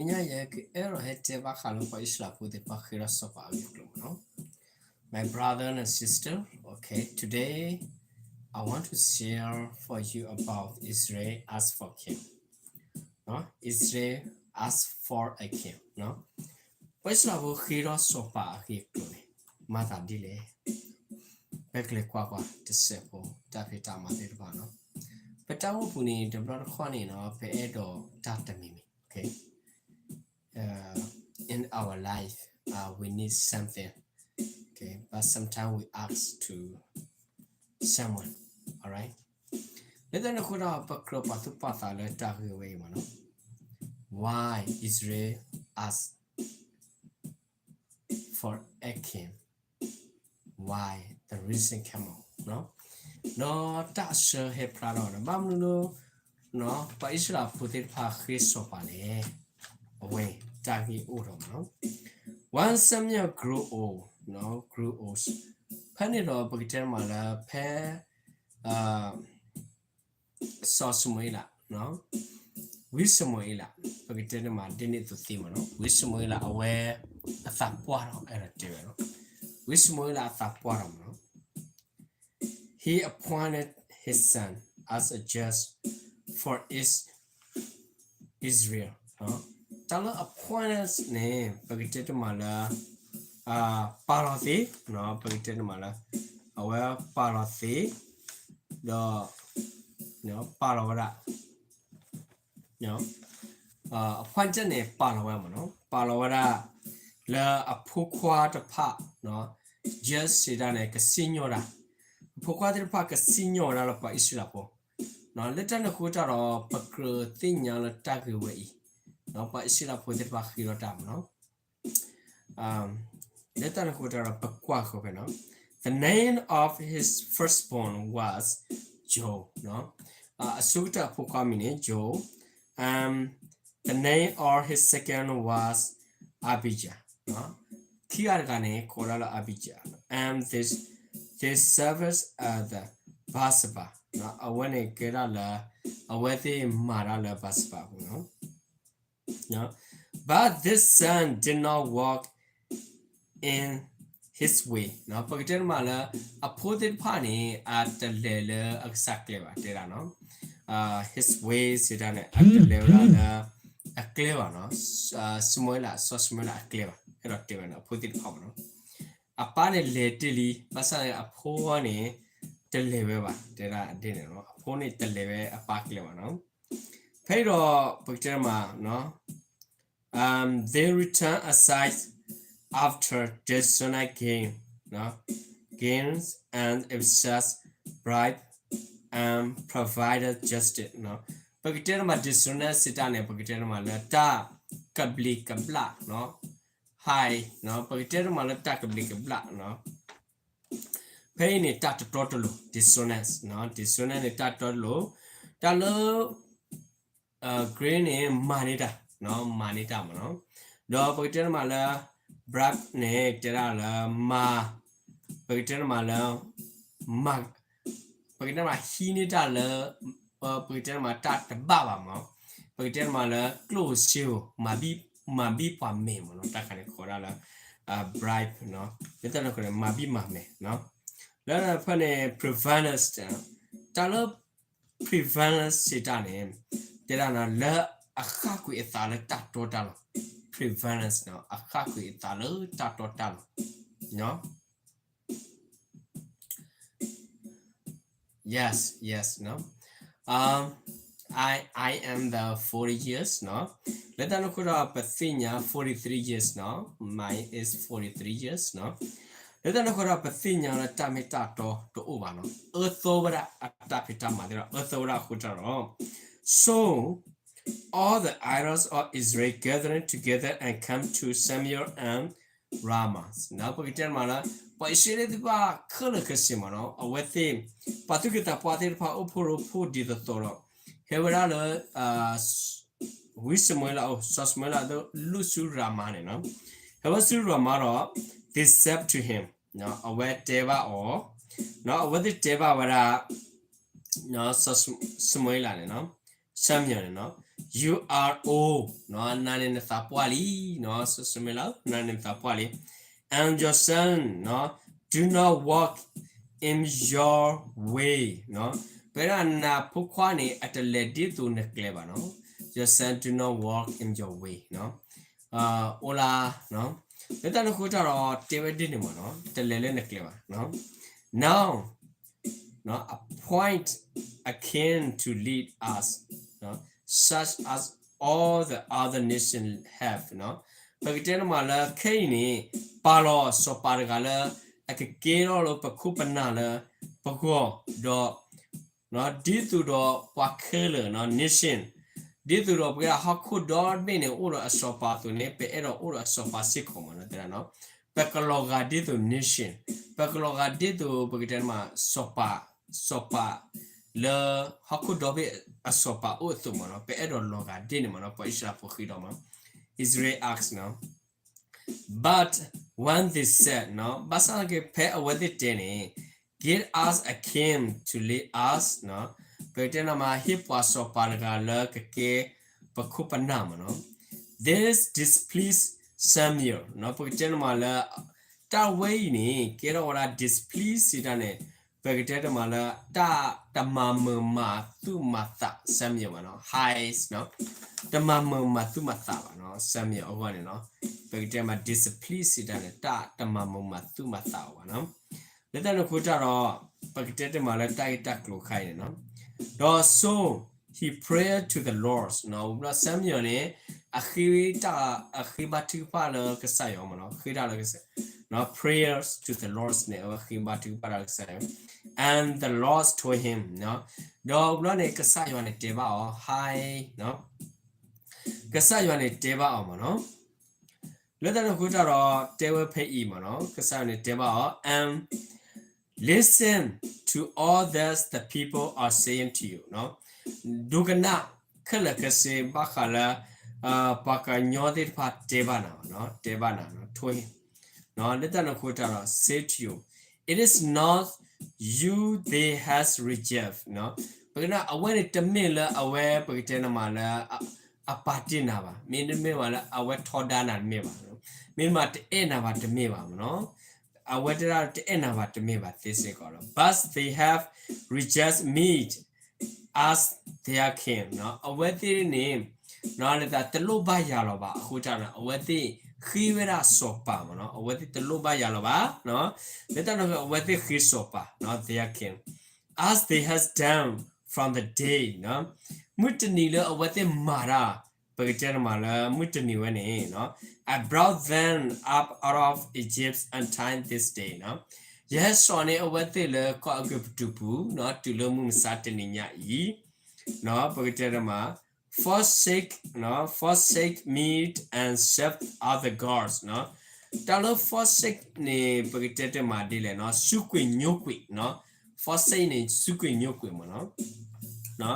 အံၤညါယကအဲၣ်ဒိးဟဲတဲဘၣ်ဃးလၢပှၤအံၣ်စရ့လးဖိသ့ၣ်တဖၣ်ဃ့ထီၣ်စီၤပၤအဂ့ၢ်အကျိၤမ့ၢ်နီၤ. My brother and sister, okay, today I want to share for you about Israel ask for king. Israel ask for a king. ပှၤအံၣ်စရ့လးဖိဃ့ထီၣ်စီၤပၤအဂ့ၢ်အကျိၤန့ၣ် မၤသးဒ်လဲၣ်. ပကလဲၤကွၢ်ကွၢ်တစဲးဖိ တၢ်ဖံးတၢ်မၤသ့ၣ်တဖၣ်နီၤ. ပတၢ်အိၣ်မူပူၤန့ၣ် တဘျီတခီၣ်န့ၣ်နီၤ ပအဲၣ်ဒိးတၢ်တမံၤမံၤ, okay? In our life, uh, we need something, okay? But sometimes we ask to someone, alright? လၢတၢ်န့ၣ်အဃိဒီး ပကြၢးပာ်သူၣ်ပာ်သးလၢတၢ်ဂ့ၢ်ဝဲအံၤမ့ၢ်နီၤ. Why Israel ask for a king? Why the reason come on? ဒီးတၢ်အဆၢဟဲဖျါထီၣ်ဒီး ဘၣ်မနုၤလၢ ပှၤအံၣ်စရ့လးဖိသ့ၣ်တဖၣ်ဃ့စီၤပၤလဲၣ်. အဝဲတၢ်ဂ့ၢ်အိၣ်ထီၣ်မ့ၢ်နီၤ. When Samuel grew old, grew old, ဖဲန့ၣ်ဒီးပကတဲမးလၢဖဲ စီၤၡမူၤအ့လး, ဝံၡမူၤအ့လး, ပကတဲန့ၣ်မးဒ်န့ၣ်အသိးသ့မ့ၢ်နီၤ. ဝံၡမူၤအ့လးအဝဲအသးပှၢ်ထီၣ် အဲၣ်ဒိးတဲဝဲနီၤ. ဝံၡမူၤအ့လးအသးပှၢ်ထီၣ်မ့ၢ်နီၤ. He appointed his son as a judge for Is-, Israel. တၢ်လၢ appointed န့ၣ် ပကတဲတမးလၢ ပာ်လီၤသ့, ပကတဲတမးလၢ အဝဲပာ်လီၤသ့ ဒီး ပာ်လီၤဝဲဒၣ် appointed န့ၣ် ပာ်လီၤဝဲမ့ၢ်နီၤ, ပာ်လီၤဝဲဒၣ် လၢအဖိခွါတဖၣ် judge စံးတၢ်န့ၣ် ကစံၣ်ညီၣ်တၢ်, အဖိခွါသ့ၣ်တဖၣ်ကစံၣ်ညီၣ်ဝဲဒၣ်လၢပှၤအံၣ်စရ့လးဖိ, လၢတၢ်န့ၣ်အဃိတၢ်ဒီး ပကြၢးသ့ၣ်ညါလၢတၢ်ဂ့ၢ်ဝဲအံၤ, ပှၤအံၣ်စရ့လးဖိသ့ၣ်တဖၣ်ဃ့ထီၣ်တၢ်မ့ၢ်နီၤ. လၢတၢ်န့ၣ်အဃိတၢ်ဒီး ပကွၢ်ဃီဖဲနီၤ, the name of his firstborn was Joel. အဆိကတၢၢ်အဖိခွါမံၤန့ၣ် Joel, the name of his second was Abijah. ခံဂၤတဂၤန့ၣ် ကိးဒၣ်လၢ Abijah, and they, they served at the Beersheba. အဝဲန့ၣ်ကဲဒၣ်လၢ အဝဲသ့ၣ်မၤတၢ်လၢ Beersheba အပူၤနီၤ. But this son did not walk in his way. ပကတဲတမးလၢ အဖိသ့ၣ်တဖၣ်န့ၣ် အတလဲၤလၢအကစၢ်ကျဲဘၣ် တဲဒၣ်နီၤ. his way စံးတၢ်န့ၣ် အတလဲၤဝဲဒၣ်လၢအကျဲဘၣ်နီၤ. ၡမူၤအ့လး, စီၤၡမူၤအ့လးအကျဲဘၣ်, အဲၣ်ဒိးတဲဝဲန့ၣ် အဖိသ့ၣ်တဖၣ်မ့ၢ်နီၤ. အပၢ်န့ၣ်လဲၤတ့ၢ်လံ, ဘၣ်ဆၣ်န့ၣ် အဖိန့ၣ် တလဲၤဝဲဘၣ်, တဲဒၣ်ဒ်န့ၣ်နီၤ. အဖိန့ၣ်တလဲၤဝဲအပၢ်ကျဲဘၣ်နီၤ. ဖဲအံၤဒီး ပကတဲတမး, they returned aside after the Zona gain, gains and Abishai bribed and provided justice. ပကတဲတမး dishonest စံးတၢ်န့ၣ် ပကတဲတမးလၢတၢ်ကဘျံးကဘျၣ်, high, ပကတဲတမးလၢတၢ်ကဘျံးကဘျၣ်, ဖဲအံၤန့ၣ် တၢ်တတီတလိၤ, dishonest, dishonest န့ၣ် တၢ်တတီတလိၤ, တၢ်လၢ grain န့ၣ် မၤန့ၢ်တၢ်, မၤန့ၢ်တၢ်မ့ၢ်နီၤ. ဒီးပကတဲတမးလၢ bribe န့ၣ် တဲဒၣ်လၢ မၤ, ပကတဲတမးလၢ မၤ, ပကတဲတမးဟံးန့ၢ်တၢ်လၢ ပကတဲတမးတၢ်တဘၣ်ဘၣ်မ့ၢ်နီၤ. ပကတဲတမးလၢ ကျိၣ်စ့ဧိၤ မၤဘံၣ်ပှၤမဲာ်မ့ၢ်နီၤ. တၢ်ခါန့ၣ် ကိးဒၣ်လၢ bribe နီၤ. လၢတၢ်န့ၣ်အဃိန့ၣ် မၤဘံၣ်မၤမဲာ်နီၤ. လၢဖဲန့ၣ် prevalence တၢ်လၢ prevalence စံးတၢ်န့ၣ် တဲဒၣ်နီၤ လၢအဃၣ်ကွံာ်အသးလၢတၢ်တီတၢ်လိၤ, prevalence နီၤ, အဃၣ်ကွံာ်အသးလၢတၢ်တီတၢ်လိၤ Yes, yes, နီၤ. I, I am the forty years နီၤ. လၢတၢ်န့ၣ်အဃိဒီး ပသ့ၣ်ညါ forty-three years နီၤ. Mine is forty-three years နီၤ. လၢတၢ်န့ၣ်အဃိဒီး ပသ့ၣ်ညါလၢတၢ်မ့ၢ်တၢ်တီတအိၣ်ဘၣ်နီၤ. အၢသီဝဲဒၣ်အတၢ်ဖံးတၢ်မၤသ့ၣ်ဒီး အၢသီဝဲဒၣ်အဃိတၢ်ဒီး So all the elders of Israel gathered together and came to Samuel in Ramah. ပကတဲမးလၢ ပှၤအံၣ်စရ့လးသ့ၣ်တဖၣ်ခဲလၢာ်ခဲဆ့မ့ၢ်နီၤ, အဝဲသ့ၣ် ပှၤသူၣ်က့သးပှၢ်သ့ၣ်တဖၣ် အိၣ်ဖှိၣ်ရိဖှိၣ်ဒ်သိးသိးဒီး ဟဲဝဲဒၣ်လၢ ဝံၡမူၤအ့လးအအိၣ်, စီၤၡမူၤအ့လးအအိၣ် လူၤဆူရၤမၤန့ၣ်နီၤ. ဟဲဝဲဆူရၤမၤဒီး they said to him, အဝဲတဲဘၣ်အီၤ, အဝဲသ့ၣ်တဲဘၣ်ဝဲဒၣ် စီၤၡမူၤအ့လးန့ၣ်နီၤ, Samuel န့ၣ်နီၤ, you are old, နၤန့ၣ်နသးပှၢ်လံ, စီၤၡမူၤအ့လးဧၢ, နၤန့ၣ်နသးပှၢ်လံ, and your son, do not walk in your way, ပဝဲဒၣ်နဖိခွါန့ၣ် အတလဲၤဒ်သိးနကျဲဘၣ်နီၤ, your son do not walk in your way, အိၣ်လၢ လၢတၢ်န့ၣ်အဃိတၢ်ဒီး တဲဝဲဒ်န့ၣ်မ့ၢ်နီၤ, တလဲၤလၢနကျဲဘၣ်, now appoint a king to lead us, such as all the other nations have, ပကတဲန့ၣ်မးလၢခဲအံၤန့ၣ် ပာ်လီၤစီၤပၤတဂၤလၢ အကကဲထီၣ်လၢပခိၣ်ပနၢ်လၢ ပဂီၢ်ဒီး ဒ်သိးဒီးပှၤခဲလၢာ် nation, ဒ်သိးဒီးပဝဲဒၣ်ဟီၣ်ခိၣ်ဒီဘ့ၣ်န့ၣ် အိၣ်ဒီးအစီၤပၤအသိးန့ၣ် ပအဲၣ်ဒိးအိၣ်ဒီးအစီၤပၤစ့ၢ်ကီးမ့ၢ်နီၤ, တဲဒၣ်နီၤ, ပကလီၤဂာ်ဒ်သိး nation, ပကလီၤဂာ်ဒ်သိးပကတဲန့ၣ်မး စီၤပၤ, စီၤပၤလၢဟီၣ်ခိၣ်ဒီဘ့ၣ်အစီၤပၤအိၣ်အသိးမ့ၢ်နီၤ, ပအဲၣ်ဒိးလီၤဂာ်ဒ်န့ၣ်မ့ၢ်နီၤ, ပှၤအံၣ်စရ့လးဖိဃ့ဒီးမ့ၢ်နီၤ, Israel asked, but when they said, ဘၣ်ဆၣ်သနာ်က့ ဖဲအဝဲသ့ၣ်တဲန့ၣ် give us a king to lead us, ပကတဲန့ၣ်မး ဟ့ၣ်ပှၤစီၤပၤတဂၤလၢကကဲပခိၣ်ပနၢ်မ့ၢ်နီၤ, this displeased Samuel, ပကတဲန့ၣ်မးလၢ တၢ်ဝဲအံၤန့ၣ် ကဲထီၣ်ဝဲဒၣ် displease စံးတၢ်န့ၣ် ပကတဲတမးလၢ တၢ်တမၤမုာ်မၤသူၣ်မၤသး Samuel ဘၣ်နီၤ, high, တမၤမုာ်မၤသူၣ်မၤသးဘၣ်နီၤ, Samuel အဂီၢ်န့ၣ်နီၤ, ပကတဲမး displease စံးတၢ်န့ၣ် တၢ်တမၤမုာ်မၤသူၣ်မၤသးအီၤဘၣ်နီၤ, လၢတၢ်န့ၣ်အဃိတၢ်ဒီး ပကတဲတမးလၢတၢ်ဂ့ၢ်တၢ်ကျိၤခါအံၤန့ၣ်နီၤ, ဒီး so he prayed to the Lord, ဝံၤဘျီ Samuel န့ၣ် အဃ့တၢ် အဃ့ဘါထုကဖၣ်လၢကစၢ်ယွၤမ့ၢ်နီၤ, ဃ့တၢ်လၢ prayers to the Lord န့ၣ် အဝဲဃ့ဘါထုကဖၣ်လၢကစၢ်ယွၤ, and the Lord told him, ဒီးဝံၤဘျီန့ၣ် ကစၢ်ယွၤန့ၣ်တဲဘၣ်အီၤ high, ကစၢ်ယွၤန့ၣ်တဲဘၣ်အီၤမ့ၢ်နီၤ, လၢတၢ်န့ၣ်အဃိတၢ်ဒီး တဲဝဲဖဲအံၤမ့ၢ်နီၤ, ကစၢ်ယွၤန့ၣ်တဲဘၣ်အီၤ and listen to all that the people are saying to you, ဒိကနၣ်ခဲလၢာ်ခဲဆ့ဘၣ်ဃးလၢ ပှၤကညီသ့ၣ်တဖၣ်တဲဘၣ်နၤ, တဲဘၣ်နၤ, လၢတၢ်န့ၣ်အဃိတၢ်ဒီး say to you, it is not you they has reject, ပကတဲအဝဲန့ၣ်တမ့ၢ်လၢအဝဲ ပကတဲန့ၣ်မးလၢ အပာ်တ့ၢ်နၤဘၣ်, မ့တမ့ၢ်ဘၣ်လၢအဝဲထီဒါနၤတမ့ၢ်ဘၣ်, မ့တမ့ၢ်တအဲၣ်နၤဘၣ်တမ့ၢ်ဘၣ်မ့ၢ်နီၤ, အဝဲတဲဒၣ်တအဲၣ်နၤဘၣ်တမ့ၢ်ဘၣ်သ့စ့ၢ်ကီးလီၤ, but they have rejected me as their king, အဝဲသ့ၣ်န့ၣ် လၢတၢ်တလိၣ်ဘၣ်ယၤလီၤဘၣ်အဃိတၢ်န့ၣ် အဝဲသ့ၣ်ဃ့ဝဲဒၣ်စီၤပၤမ့ၢ်နီၤ, အဝဲသ့ၣ်တလိၣ်ဘၣ်ယၤလီၤဘၣ်, လၢတၢ်န့ၣ်အဝဲသ့ၣ်ဃ့စီၤပၤ their king, as they has done from the day, မုၢ်တနံၤလၢအဝဲသ့ၣ်မၤတၢ် ပကတဲတမးလၢမုၢ်တနံၤဝဲန့ၣ် I brought them up out of Egypt until this day, ယဟဲစိာ်န့ၢ်အဝဲသ့ၣ်လၢကီၢ်အဲၤကူပတူးပူၤ တုၤလၢမုၢ်မဆါတနံၤညါအံၤ, ပကတဲတမး forsake, forsake me and serve other gods, တၢ်လၢ forsake န့ၣ် ပကတဲတမးဒ်လဲၣ်နီၤ, စူးကွံာ်ညိကွံာ်, forsake န့ၣ် စူးကွံာ်ညိကွံာ်မ့ၢ်နီၤ,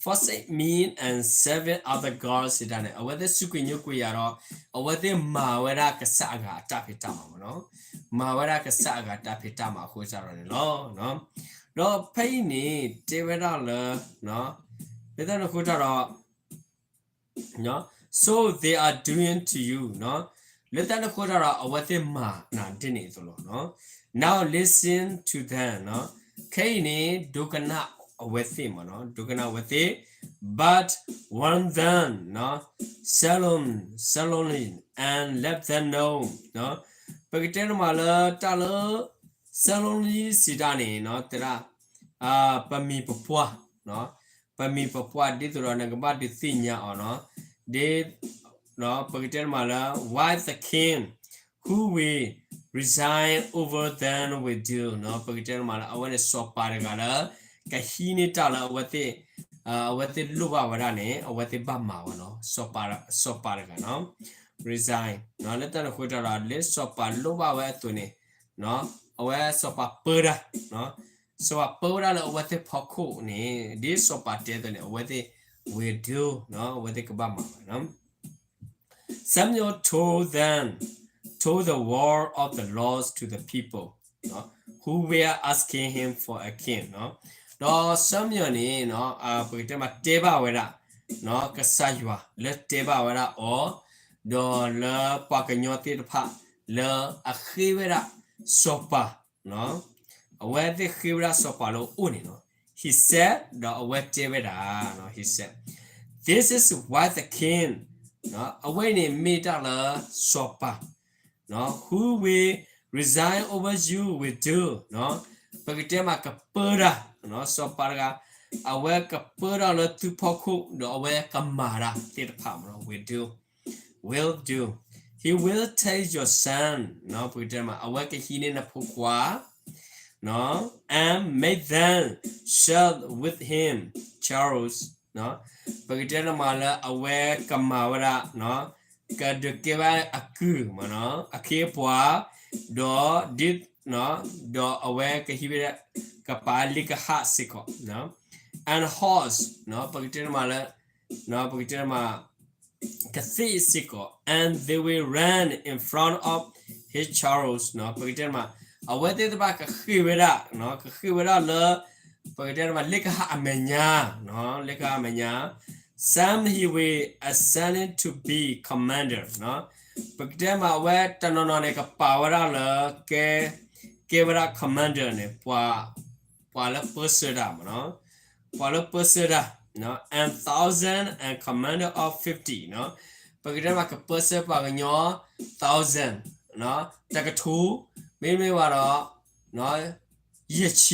forsake me and serving other gods စံးတၢ်န့ၣ် အဝဲသ့ၣ်စူးကွံာ်ညိကွံာ်ယၤဒီး အဝဲသ့ၣ်မၤဝဲဒၣ်ကစၢ်အဂၤအတၢ်ဖံးတၢ်မၤမ့ၢ်နီၤ, မၤဝဲဒၣ်ကစၢ်အဂၤတၢ်ဖံးတၢ်မၤအဃိစ့ၢ်ကီးန့ၣ်လီၤ. ဒီးဖဲအံၤန့ၣ် တဲဝဲဒၣ်လၢ လၢတၢ်န့ၣ်အဃိတၢ်ဒီး so they are doing to you, လၢတၢ်န့ၣ်အဃိတၢ်ဒီး အဝဲသ့ၣ်မၤနၤဒ်န့ၣ်အသိးလီၤ. Now listen to them, ခဲအံၤန့ၣ် ဒိကနၣ်အဝဲသ့ၣ်မ့ၢ်နီၤ, ဒိကနၣ်အဝဲသ့ၣ်, but warn them solemnly, solemnly and let them know, ပကတဲန့ၣ်မးလၢတၢ်လၢ solemnly စံးတၢ်န့ၣ် တဲဒၣ် ပမံၤပပှၢ်, ပမံၤပပှၢ်ဒ်သိးဒီးနကဘၣ်ဒုးသ့ၣ်ညါအီၤနီၤ, ဒ် ပကတဲန့ၣ်မးလၢ why the king who will reign over them will do, ပကတဲန့ၣ်မးလၢ အဝဲန့ၣ်စီၤပၤတဂၤလၢ ကဟံးန့ၢ်တၢ်လၢအဝဲသ့ၣ် အဝဲသ့ၣ်လိၣ်ဘၣ်ဝဲဒၣ်န့ၣ် အဝဲသ့ၣ်ဘၣ်မၤဝဲလီၤ. စီၤပၤတဂၤနီၤ resign လၢတၢ်န့ၣ်အဃိတၢ်ဒီး လၢစီၤပၤလိၣ်ဘၣ်ဝဲအသိးန့ၣ် အဝဲစီၤပၤပၢတၢ် စီၤပၤပၢဝဲဒၣ်လၢအဝဲသ့ၣ်ဖီခိၣ်န့ၣ် ဒ်စီၤပၤတဲအသိးန့ၣ် အဝဲသ့ၣ် will do, အဝဲသ့ၣ်ကဘၣ်မၤဝဲနီၤ. Samuel told them, told the word of the Lord to the people who were asking him for a king, ဒီး Samuel န့ၣ် ပကတဲမးတဲဘၣ်ဝဲဒၣ် ကစၢ်ယွၤလၢတဲဘၣ်ဝဲဒၣ်အီၤ, ဒီးလၢပှၤကညီသ့ၣ်တဖၣ်လၢအဃ့ဝဲဒၣ်စီၤပၤ, အဝဲသ့ၣ်ဃ့ဝဲဒၣ်စီၤပၤလၢအအိၣ်န့ၣ်လီၤ. He said, ဒီးအဝဲတဲဝဲဒၣ်, he said, this is what the king, အဝဲန့ၣ်မ့ၢ်တၢ်လၢစီၤပၤ who will resign over you will do, ပကတဲမးကပၢတၢ်, စီၤပၤတဂၤ အဝဲကပၢတၢ်လၢသုဖီခိၣ် ဒီးအဝဲကမၤတၢ်သ့ၣ်တဖၣ်မးလီၤ. Will do, will do. He will take your son, ပကတဲမး အဝဲကဟံးန့ၢ်နဖိခွါ and make them share with him, Charles, ပကတဲန့ၣ်မးလၢအဝဲကမၤဝဲဒၣ်, ကဒုးကဲဝဲအကုၢ်မးနီၤ အခ့အပှၤ, ဒီးဒ်, ဒီးအဝဲကဟံးဝဲဒၣ် ကပာ်လ့ကဟၣ်စ့ၢ်ကီး, and horse, ပကတဲန့ၣ်မးလၢ, ပကတဲန့ၣ်မး ကသ့ၣ်စ့ၢ်ကီး, and they will run in front of his chariots, ပကတဲန့ၣ်မး အဝဲသ့ၣ်တဖၣ်ကဃ့ၢ်ဝဲဒၣ်, ကဃ့ၢ်ဝဲဒၣ်လၢ, ပကတဲန့ၣ်မး လ့ကဟၣ်အမဲာ်ညါ, လ့ကဟၣ်အမဲာ်ညါ, some he will assign to be commander, ပကတဲမး အဝဲတနီၤနီၤန့ၣ် ကပာ်ဝဲဒၣ်လၢ ကဲ, ကဲဝဲဒၣ် commander န့ၣ် ပှၤလၢပၢဆှၢတၢ်မးနီၤ, ပှၤလၢပၢဆှၢတၢ်, and thousand and commander of fifty, ပကတဲမး ကပၢဆှၢပှၤကညီ thousand, တကထိ, မ့မ့ၢ်ဝဲဒီး ယဲၢ်ဆ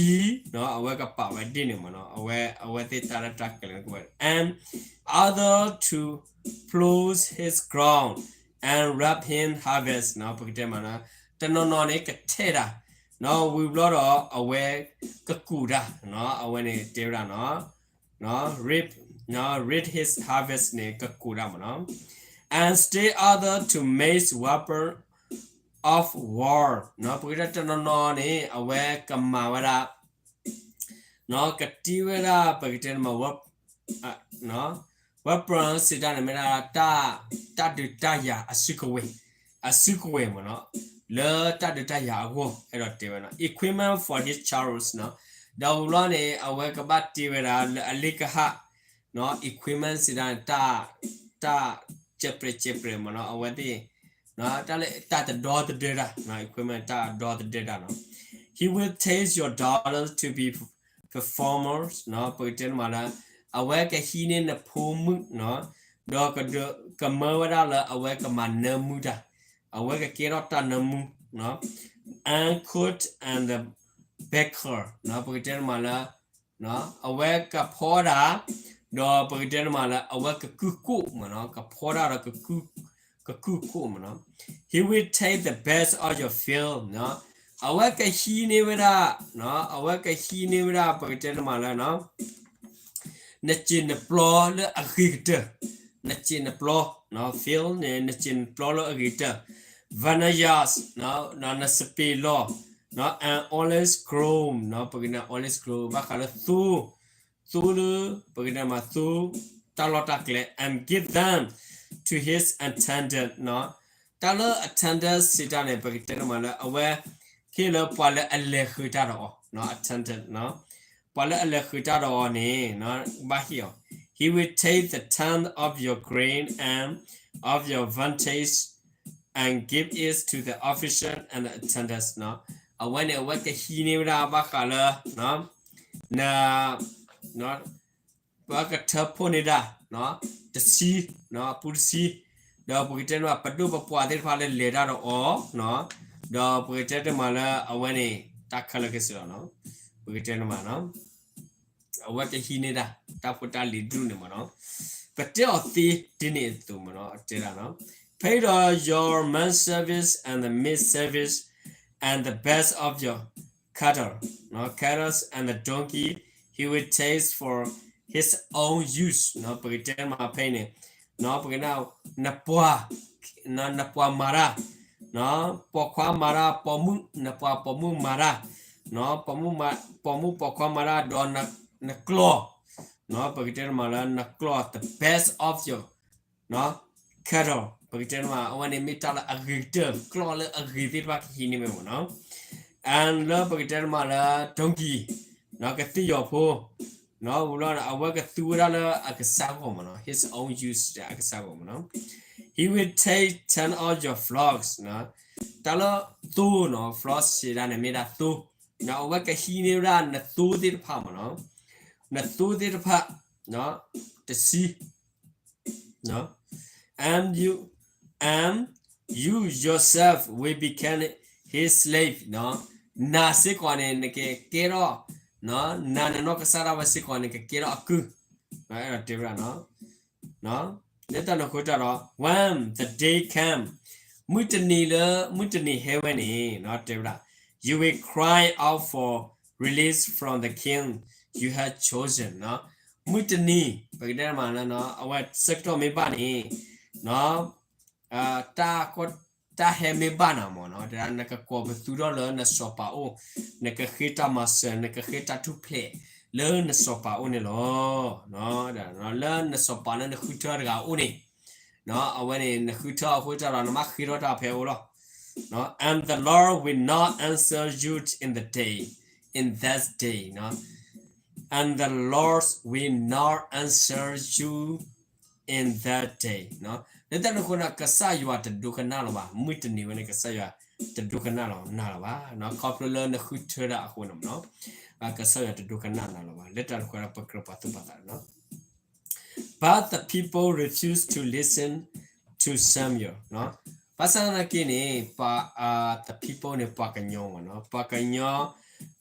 ံ, အဝဲကပာ်ဝဲဒ်န့ၣ်မးနီၤ, အဝဲ, အဝဲသ့ၣ်တၢ်လၢတၢ်ကလဲၤကဝဲ, and other to plough his ground and reap his harvest, ပကတဲမးနီၤ, တနီၤနီၤန့ၣ်ကထဲၣ်တၢ်, ဝံၤဘျီဒီးအဝဲကကူးတၢ်, အဝဲန့ၣ်တဲဝဲဒၣ်နီၤ, reap, reap his harvest န့ၣ် ကကူးတၢ်မးနီၤ, and still other to make weapon of war, ပကတဲတနီၤနီၤန့ၣ် အဝဲကမၤဝဲဒၣ် ကတံၢ်ဝဲဒၣ် ပကတဲန့ၣ်မး weapon စံးတၢ်န့ၣ်မ့ၢ်ဒၣ် တၢ်ဒုးတၢ်ယၤအစုကဝဲၤ, အစုကဝဲၤမးနီၤ, လၢတၢ်ဒုးတၢ်ယၤအဂီၢ် အဲၣ်ဒိးတဲဝဲနီၤ equipment for his chariots နီၤ, ဒီးဝံၤဘျီန့ၣ် အဝဲကဘၣ်တ့ဝဲဒၣ်လၢအလ့ကဟၣ်, equipment စံးတၢ်န့ၣ် တၢ်, တၢ်စဲးပြဲးစဲးပြဲးမးနီၤ အဝဲသ့ၣ် တၢ်လၢတၢ်တဒီသဒၢတၢ်, equipment တၢ်ဒီသဒၢတၢ်နီၤ, he will take your daughters to be performers နီၤ, ပကတဲန့ၣ်မးလၢ အဝဲကဟံးန့ၢ်နဖိမုၣ်နီၤ, ဒီးကမၢဝဲဒၣ်လၢအဝဲကမၤနၢမူတၢ်, အဝဲကကဲထီၣ်တၢ်နၢမူ, and cook and the baker နီၤ, ပကတဲန့ၣ်မးလၢ အဝဲကဖီဒၣ်, ဒီးပကတဲန့ၣ်မးလၢ အဝဲကကုၢ်ကိၣ်မးနီၤ, ကဖီဒၣ်ဒီး ကကုၢ်ကိၣ်မးနီၤ, he will take the best of your field နီၤ, အဝဲကဟံးန့ၢ်ဝဲဒၣ်, အဝဲကဟံးန့ၢ်ဝဲဒၣ် ပကတဲန့ၣ်မးလၢ နစံာ်နပျီလၢအဂ့ၤကတၢၢ်, နစံာ်နပျီ, field န့ၣ် နစံာ်နပျီလၢအဂ့ၤကတၢၢ်, vineyards နီၤ, နစပံးလီၢ်, နီၤ, and olive grove နီၤ, ပကတဲ olive grove ဘၣ်ဃးလၢသူ, သူလၢ, ပကတဲမးသူ, တၢ်လီၢ်တၢ်ကျဲ and give them to his attendant နီၤ, တၢ်လၢ attendant စံးတၢ်န့ၣ် ပကတဲန့ၣ်မးလၢအဝဲ, ဟ့ၣ်လၢပှၤလၢအလဲၤဃုာ်တၢ်ဒီးအီၤ, attendant နီၤ, ပှၤလၢအလဲၤဃုာ်တၢ်ဒီးအီၤန့ၣ် ဘၣ်ဟ့ၣ်အီၤ, he will take the tenth of your grain and of your vintage and give it to the official and the attendants နီၤ, အဝဲန့ၣ် အဝဲကဟံးန့ၢ်ဝဲဒၣ်ဘၣ်ဃးလၢ, န, ပကထၢဖှိၣ်န့ၢ်ဒၣ်, တဆံ, အပူတဆံ, ဒီးပကတဲန့ၣ်မး ပဒိၣ်ပပှၢ်သ့ၣ်တဖၣ်လၢလဲၤတၢ်ဒီးအီၤ, ဒီးပကတဲတမးလၢအဝဲန့ၣ် တၢ်ခဲလၢာ်ခဲဆ့လီၤနီၤ, ပကတဲန့ၣ်မး အဝဲကဟံးန့ၢ်ဒၣ် တၢ်ဖိတၢ်လံၤဒူၣ်န့ၣ်မးနီၤ, ပတဲအီၤသ့ဒ်န့ၣ်အသိးမးနီၤ, တဲဒၣ်နီၤ, pay the, your man service and the maid service and the best of your cattle, cattle and the donkey he will take for his own use နီၤ, ပကတဲမးဖဲအံၤန့ၣ်, ပကတဲ, နပှၤ, နပှၤမၤတၢ်, ပိာ်ခွါမၤတၢ်, ပိာ်မုၣ်, နပှၤပိာ်မုၣ်မၤတၢ်, ပိာ်မုၣ်ပိာ်ခွါမၤတၢ် ဒီးနကျီၢ်, ပကတဲမးလၢနကျီၢ် the best of your cattle ပကတဲမး အဝဲန့ၣ်မ့ၢ်တၢ်လၢအဂ့ၤကတၢၢ် ကျီၢ်လၢအဂ့ၤသ့ၣ်တဖၣ်ကဟံးန့ၢ်ဝဲမးနီၤ, and လၢပကတဲမးလၢ donkey ကသ့ၣ်ယီၤဖိ ဝံၤလီၤ အဝဲကသူဝဲဒၣ်လၢအကစၢ်ဂီၢ်မ့ၢ်နီၤ, his own use အကစၢ်ဂီၢ်မ့ၢ်နီၤ. He will take ten of your flocks တၢ်လၢသိနီၤ, flocks စံးဒၣ်န့ၣ်မ့ၢ်ဒၣ်သိ, အဝဲကဟံးန့ၢ်ဝဲဒၣ်နသိသ့ၣ်တဖၣ်မ့ၢ်နီၤ, နသိသ့ၣ်တဖၣ် တဆံ and you and you yourself will become his slave နၤစ့ၢ်ကီးန့ၣ် နကကဲထီၣ် နၤနနီၢ်ကစၢ်ဒၣ်ဝဲစ့ၢ်ကီး နကကဲထီၣ်အကုၢ်, အဲၣ်ဒိးတဲဝဲဒၣ် လၢတၢ်န့ၣ်အဃိတၢ်ဒီး when the day come မုၢ်တနံၤလၢ မုၢ်တနံၤဟဲဝဲန့ၣ် တဲဝဲဒၣ် you will cry out for release from the king you have chosen မုၢ်တနံၤ ပကတဲမးလၢ အဝဲဆၢကတီၢ်မ့ၢ်ဘၣ်န့ၣ် တၢ်ဟဲမ့ၢ်ဘၣ်နၤမ့ၢ်နီၤ, နကကိးပသူထီၣ်လၢနစီၤပၤအိၣ်, နကဃ့တၢ်မၤစၢၤ နကဃ့တၢ်ထူၣ်ဖျဲးလၢနစီၤပၤအိၣ်န့ၣ်လီၤ. လၢနစီၤပၤလၢနဃုထၢတဂၤအိၣ်န့ၣ်, အဝဲန့ၣ် နဃုထၢအဃိတၢ်ဒီး နဘၣ်ဃ့ထီၣ်တၢ်ဖဲအအိၣ်လီၤ. And the Lord will not answer you in the day, in that day, and the Lord will not answer you in that day လၢတၢ်န့ၣ်အဃိန့ၣ် ကစၢ်ယွၤတဒိကနၣ်လၢၤဘၣ်, မုၢ်တနံၤဝဲန့ၣ် ကစၢ်ယွၤတဒိကနၣ်လီၤနၤလၢၤဘၣ်, ခီဖျိလၢနဃုထၢဒၣ်အဃိန့ၣ်မ့ၢ်နီၤ, ကစၢ်ယွၤတဒိကနၣ်နၤလၢၤဘၣ်, လၢတၢ်န့ၣ်အဃိဒီး ပကြၢးပာ်သူၣ်ပာ်သးန့ၣ်လီၤ. But the people refused to listen to Samuel ဘၣ်ဆၣ်သနာ်က့န့ၣ် ပှၤ the people န့ၣ် ပှၤကညီမ့ၢ်နီၤ, ပှၤကညီ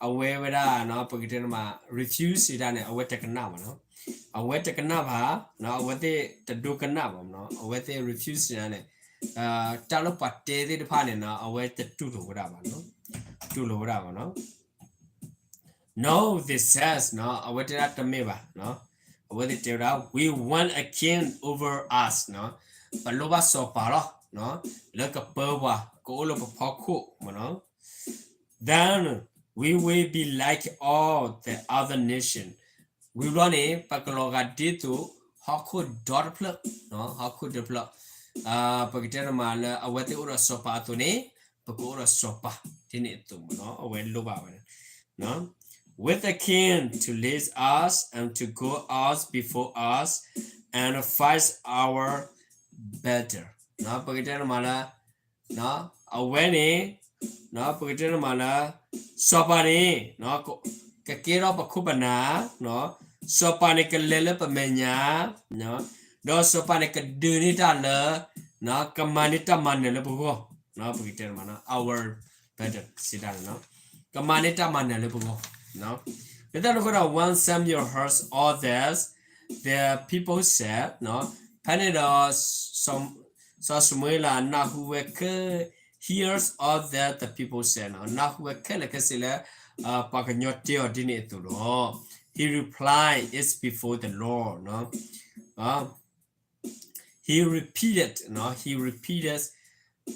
အဝဲဝဲဒၣ် ပကတဲမး refuse စံးဒၣ်န့ၣ် အဝဲတကနၣ်ဘၣ်နီၤ, အဝဲတကနၣ်ဘၣ်, အဝဲသ့ၣ်တဒိကနၣ်ဘၣ်မ့ၢ်နီၤ, အဝဲသ့ၣ် refuse စံးဒၣ်န့ၣ် တၢ်လၢပှၤတဲသ့ၣ်တဖၣ်န့ၣ်နီၤ အဝဲတတူၢ်လိာ်ဝဲဒၣ်ဘၣ်နီၤ, တူၢ်လိာ်ဝဲဒၣ်ဘၣ်နီၤ. No, they says နီၤ, အဝဲတဲဒၣ်တမ့ၢ်ဘၣ်, အဝဲသ့ၣ်တဲဝဲဒၣ် we want a king over us နီၤ, ပလိၣ်ဘၣ်စီၤပၤလီၤ, လၢကပၢပှၤ ကအိၣ်လၢပဖီခိၣ်မ့ၢ်နီၤ. Then we will be like all the other nation. ဝံၤဘျီန့ၣ် ပကလီၤဂာ်ဒ်သိး ဟီၣ်ခိၣ်ဒီတဖျၢၣ်, ဟီၣ်ခိၣ်ဒီတဖျၢၣ်, ပကတဲတမးလၢအဝဲသ့ၣ်အိၣ်ဒီးစီၤပၤအသိးန့ၣ် ပကအိၣ်ဒီးစီၤပၤဒ်န့ၣ်အသိးမ့ၢ်နီၤ, အဝဲလိၣ်ဘၣ်ဝဲ with a king to lead us and to go out before us and fight our battle. ပကတဲတမးလၢ အဝဲန့ၣ် ပကတဲတမးလၢ စီၤပၤန့ၣ် ကကဲထီၣ်ပခိၣ်ပနၢ်, စီၤပၤန့ၣ်ကလဲၤလၢပမဲာ်ညါ, ဒီးစီၤပၤန့ၣ် ကဒုးန့ၢ်တၢ်လၢ ကမၤန့ၢ်တၢ်မၤနၢၤလၢပဂီၢ်, ပကတဲတမး our battle စံးဒၣ်န့ၣ် ကမၤန့ၢ်တၢ်မၤနၢၤလၢပဂီၢ်. လၢတၢ်န့ၣ်အဃိဒီး when Samuel heard all this, the people said, ဖဲန့ၣ်ဒီး စီၤၡမူၤအ့လးနၢ်ဟူဝဲခဲလၢာ်, hears all that the people said နၢ်ဟူဝဲခဲလၢာ်ခဲဆ့လၢ ပှၤကညီတဲအီၤဒ်န့ၣ်အသိးဒီး he replied, it's before the Lord, he repeated, he repeated,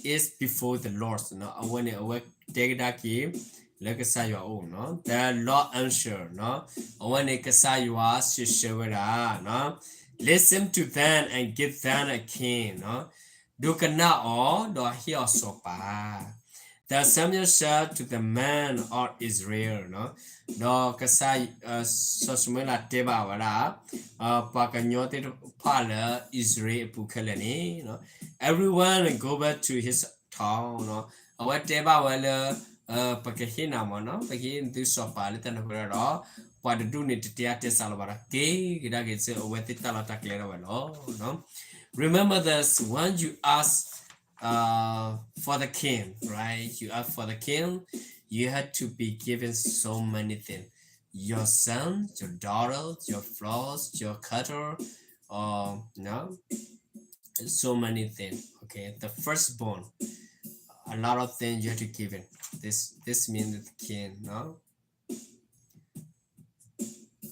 it's before the Lord အဝဲန့ၣ် အဝဲတဲကဒါက့ၤ လၢကစၢ်ယွၤအအိၣ်နီၤ, the Lord answer အဝဲန့ၣ်ကစၢ်ယွၤစံးဆၢဝဲဒၣ် listen to them and give them a king ဒိကနၣ်အီၤ ဒီးဟ့ၣ်အီၤစီၤပၤ Then Samuel said to the men of Israel ဒီးကစၢ် စီၤၡမူၤအ့လးတဲဘၣ်ဝဲဒၣ် ပှၤကညီသ့ၣ်တဖၣ်လၢ အံၣ်စရ့လးအပူၤခဲလၢာ်န့ၣ် everyone go back to his town အဝဲတဲဘၣ်ဝဲလၢ ပကဟ့ၣ်နၤမ့ၢ်နီၤ, ပကဟ့ၣ်သုစီၤပၤလၢတၢ်န့ၣ်အဃိဒီး ပှၤတဒူၣ်န့ၣ် တတဲအါတဲစှၤလီၤဘၣ်ဒီး က့ၤကဒါက့ၤဆူအဝဲသ့ၣ်တၢ်လီၢ်တၢ်ကျဲဒၣ်ဝဲလီၤ. Remember this, when you ask uh, for the king, right? You ask for the king, you have to be given so many things. Your son, your daughter, your flocks, your cattle, or, you know, so many things. Okay, the firstborn, a lot of things you have to give it. This this means the king, no?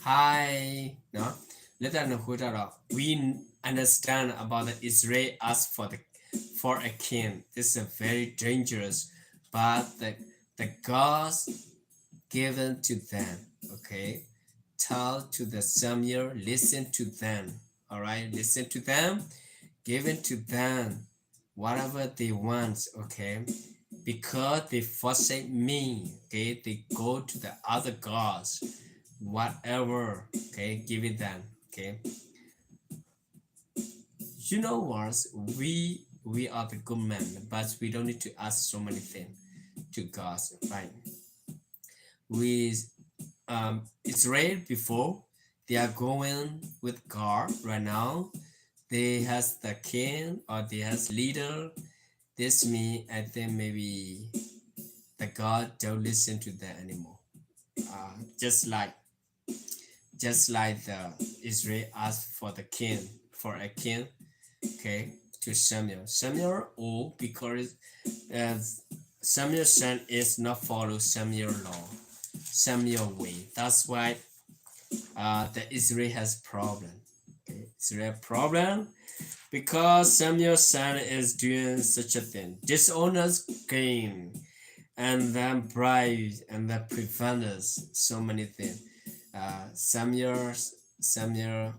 Hi, no? Let us know who that are. We understand about the Israel ask for the for a king. This is a very dangerous, but the the gods given to them. Okay, tell to the Samuel, listen to them. All right, listen to them, given to them whatever they want, okay? Because they forsake me, okay? They go to the other gods. whatever, okay, give it them, okay. You know what? We we are the good men, but we don't need to ask so many things to God, right? We um, Israel before, they are going with God right now. They has the king or they has leader. This mean I think maybe the God don't listen to them anymore. Uh, just like just like the Israel asked for the king, for a king, okay, to Samuel. Samuel old because uh, Samuel's son is not follow Samuel law, Samuel way. That's why uh, the Israel has problem. Okay, Israel problem because Samuel's son is doing such a thing, dishonest game, and then pride, and then prevent us so many things. Uh, Samuel, Samuel,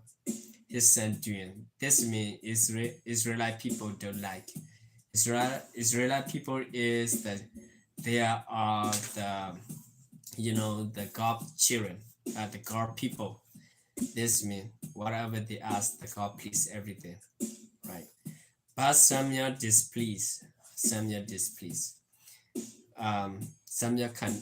his son doing. This means Israel, Israelite people don't like. Israel, Israelite people is the, they are the, you know, the God children, uh, the God people. This means whatever they ask, the God please everything, right? But Samuel displeased. Samuel displeased. Um, Samuel can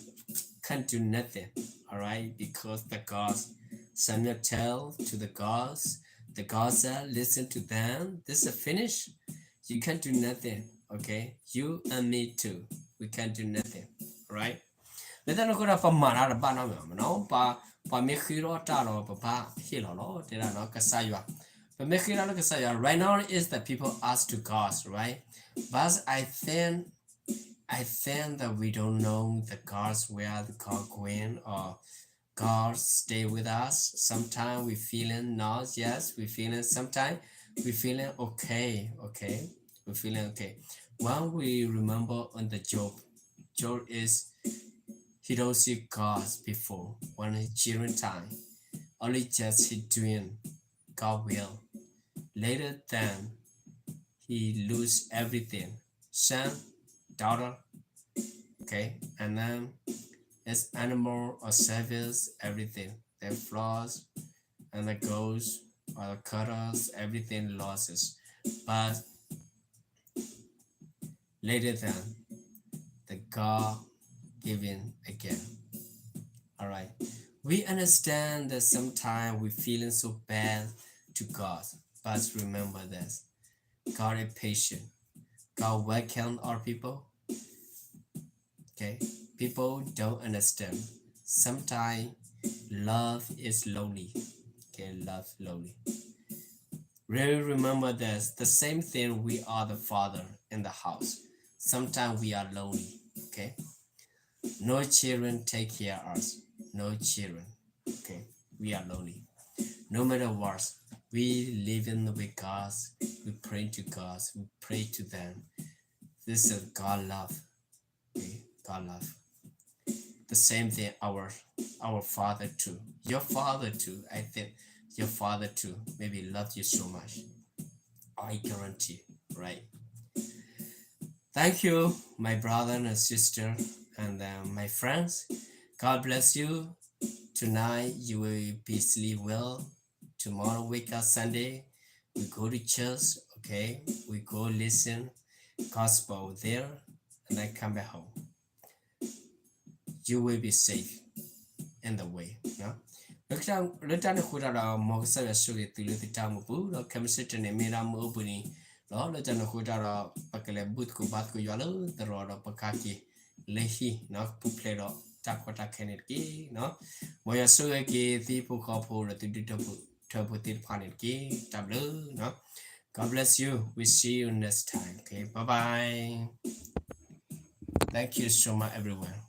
can't do nothing, all right? Because the gods, Samuel tell to the gods, the gods said, listen to them. This is finished. You can't do nothing, okay? You and me too. We can't do nothing, all right? လၢတၢ်န့ၣ်အဃိဒီး ပမၤတၢ်တဘၣ်နီတမံၤမ့ၢ်နီၤ, ပှၤမ့ၢ်ဃ့ထီၣ်တၢ်ဒီး ပဘၣ်ဟ့ၣ်လီၤလီၤ တဲဒၣ်နီၤ ကစၢ်ယွၤ, ပမ့ၢ်ဃ့ထီၣ်လၢကစၢ်ယွၤ right now is the people ask to God, right? But I think, I think that we don't know the God's where the God going or God stay with us. Sometimes we feeling not, yes, we feeling, sometimes we feeling okay, okay, we feeling okay. When we remember on the Job, Job is, he don't see God before when his children time. Only just he doing God will. Later than he lose everything, son, daughter, okay, and then it's animal or service, everything. Their flocks and the goats or the cattle, everything loses. But later than the God giving again. All right. We understand that sometimes we feeling so bad to God, but remember this. God is patient. God welcome our people. Okay. People don't understand. Sometimes love is lonely. Okay. Love lonely. Really remember this. The same thing, we are the father in the house. Sometimes we are lonely. Okay. No children take care of us. No children. Okay. We are lonely. No matter what, we living with God. We pray to God. We pray to them. This is God love. Okay. God love. The same thing our our father too. Your father too. I think your father too maybe love you so much. I guarantee, right? Thank you, my brother and sister, and uh, my friends. God bless you. Tonight you will be sleep well. Tomorrow wake up Sunday. We go to church, okay? We go listen gospel there, and then come back home. You will be safe in the way. လၢတၢ်န့ၣ်အဃိတၢ်ဒီး မ်ကစၢ်ယွၤဆိၣ်ဂ့ၤသုလၢသုတၢ်အိၣ်မူပူၤ ဒီးခဲမုၢ်ဆ့ၣ်တနံၤမ့ၢ်ဒၣ်မုၢ်အိၣ်ဘှံးနံၤလီၤ. လၢတၢ်န့ၣ်အဃိတၢ်ဒီး ပကလဲၤဘူၣ်သကိးဘါသကိးယွၤလၢသရိာ်ဒီးပကဟဲက့ၤလၢဟံၣ် ပူၤဖျဲးဒီးတၢ်ကီတၢ်ခဲန့ၣ်တက့ၢ်. မ်ယွၤဆိၣ်ဂ့ၤက့ၤသုဟံၣ်ဖိဃီဖိဒီးသုဒူၣ်ဖိထၢဖိသ့ၣ်တဖၣ်န့ၣ်တက့ၢ်. တၢ်ဘျုး. God bless you. We see you next time. Okay, bye bye. Thank you so much, everyone.